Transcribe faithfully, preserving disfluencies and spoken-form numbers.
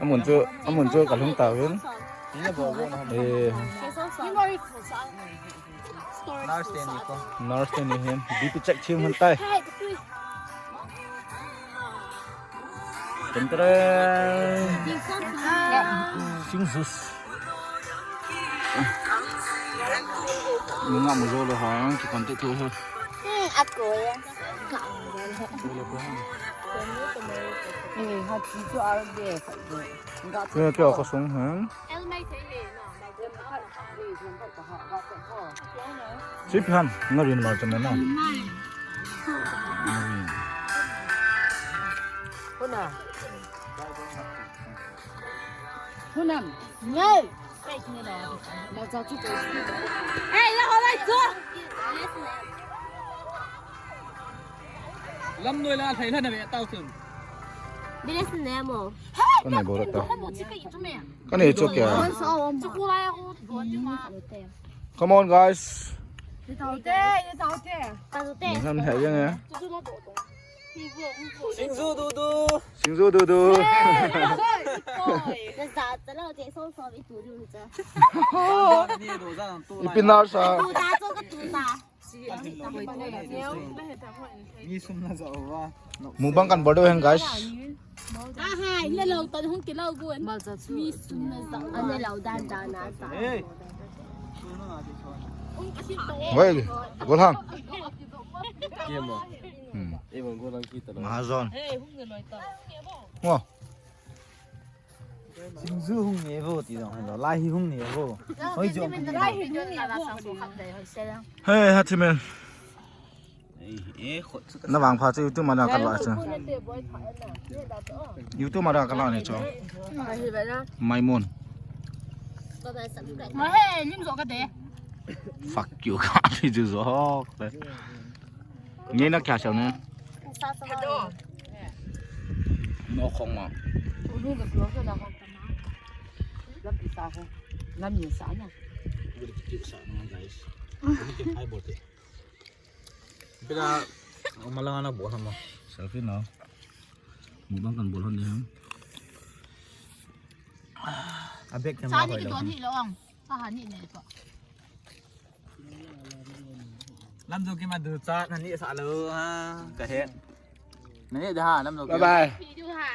Amun chu, amun chu kalhung tauvin. Eh, nurse teni ko. Nurse teni hin B P check thim hun tai. Tentara. Singzus. Nunga mujo lo ha, ki contact ho ha. Hmm, ako ya. Eh, ha chi chu arbe. Ke ke ko sung han. Sip han, nga rin mar chama na. Huna. Huna. Ngai. Hey, la ho lai chu. Lam noi la thai la na ve tau thun. Bilis ne mo. Kanai bol ta. Kanai chu kya? Come on, guys. Ni tau te, ni tau te. Ni ham hai jeng e. Singzu dudu. Singzu dudu. Hey, hey, hey. Ni za ta lo te so so mi tu du cha. Ni do za tu. Ipi na sa. Tu da cho ka tu da. Mukbang kan bol deu hen, guys. Ahai, le lo ta hung kilo gun. Mi sum na za. Ane lo dan dan na za. Hey. Wei, gol hang. Kemo. Hmm. Ei, bang gol hang kita lo. Mahazon. Hey, hung ne loi ta. Wah. Singzu hung ne vo ti dong lo. Lai hi hung ne vo. Hoi jong. Lai hi hung ne vo. Hey, Hatimen. Na vang pha chu YouTube ma da ka la chu. YouTube ma da ka la ni chu. Maimun. Ma he, lim jo ka de. Fuck you, ka ti chu jo. Ni na kya chang ne? No khong ma. Lampi sa ho. Lampi sa na. Guys. Ai bolte. Pila, malang anak buah sama. Selfie na. Mukbang kan bol hon deh ham. Abek kan. Sa ni ki don hi lo ang. Sa ha ni ne ko. Lam jo ki ma du cha na ni sa lo ha. Ka he. Na ni da ha lam jo ki. Bye bye. Ki du ha.